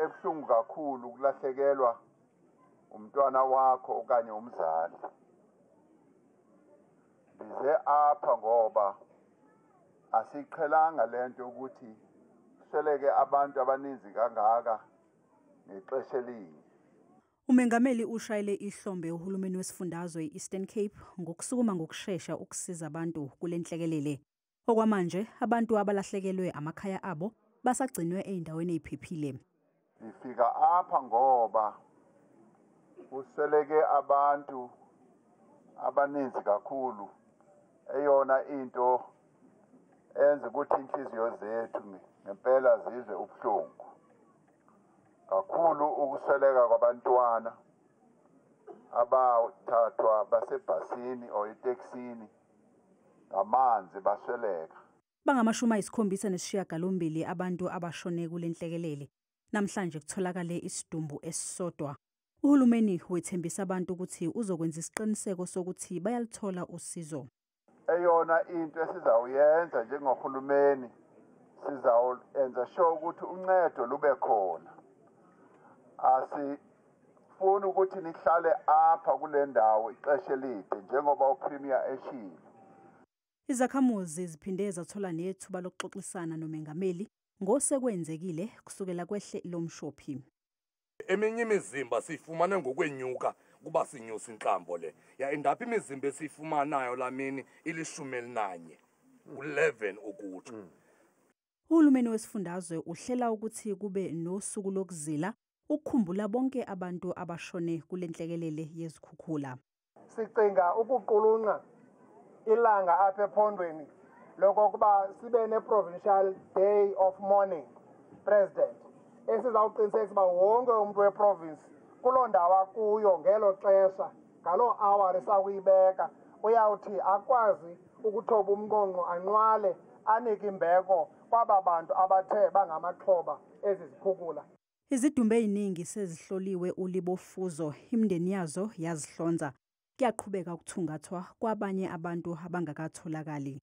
ebuhlungu kakhulu ukulahlekelwa umntwana wakho okanye umzali. Ndize apha ngoba asiqhelanga lento ukuthi kusweleke abantu abaninzi kangaka ngexesha elinye. Umengameli ushayele ihlombe uhulumeni wesifundazwe i-Eastern Cape ngokusukuma ngokushesha ukusiza abantu kule nhlekelele. Okwamanje abantu abalahlekelwe amakhaya abo basagcinwe ey'ndaweni ey'phephile. Ngifika apha ngoba kusweleke abantu abaninzi kakhulu. Eyona into enza ukuthi inhliziyo zethu ngempela zizwe ubuhlungu kakhulu ukusweleka kwabantwana abathathwa basebhasini or etekisini ngamanzi basweleka. Bangama-78 abantu abashone kule nhlekelele. Namhlanje kutholakale isidumbu esisodwa. Uhulumeni wethembisa abantu ukuthi uzokwenza isiqiniseko sokuthi bayaluthola usizo. Eyona into esizawuyenza njengohulumeni, sizawuyenza sure ukuthi uncedo lube khona. Asifuni ukuthi nihlale apha kule ndawo ixesha elide njengoba uPremier eshilo. Izakhamuzi ziphinde zathola nethuba lokuxoxisana nomengameli ngosekwenzekile kusukela kwehle lomshophi. Eminye imizimba siyifumane ngokwenyuka kuba sinyusa intlambo le. Ya indapha imizimba esiyifumanayo lamini ili-11, u-11 ukutsho. Uhulumeni wesifundazwe uhlela ukuthi kube nosuku lokuzila ukukhumbula bonke abantu abashone kule nhlekelele yezikhukhula. Sicinga ukuqulunqa ilanga apha ephondweni lokokuba sibe ne-provincial day of mourning, President, esizawuqinisekisa uba wonke umntu weprovince kuloo ndawo akuyo ngelo xesha, ngaloo hour esakuyibeka, uyawuthi akwazi ukuthoba umnqonqo anqwale anike imbeko kwaba bantu abathe bangamaxhoba ezi zikhukula. Izidumbu eziningi sezihloliwe ulibofuzo, imindeni yazo yazihlonza. Kuyaqhubeka ukuthungathwa kwabanye abantu abangakatholakali.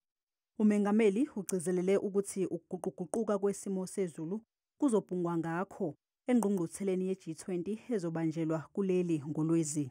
Umengameli ugcizelele ukuthi ukuguquguquka kwesimo sezulu kuzobhungwa ngakho engqungqutheleni ye-G20 ezobanjelwa kuleli ngoLwezi.